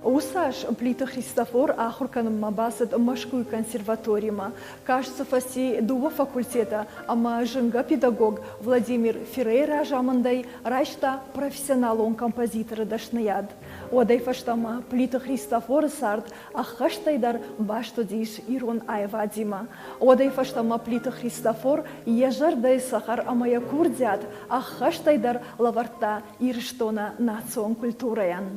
Уыцы аз Плиты Христофор ахуыр кӕнынмӕ бацыд Мӕскуыйы консерваторимӕ. Каст дзы фӕци дыууӕ факультеты ӕмӕ зынгӕ педагог Владимир Феррейы разамындӕй райста профессионалон композиторы дӕсныйад. Уӕдӕй фӕстӕмӕ Плиты Христофоры цард ӕххӕстӕй дӕр баст уыдис ирон аивадимӕ. Уӕдӕй фӕстӕмӕ Плиты Христофор йӕ зӕрдӕйы цӕхӕр ӕмӕ йӕ курдиат ӕххӕстӕй дӕр лӕвӕрдта Ирыстоны национ культурӕйӕн.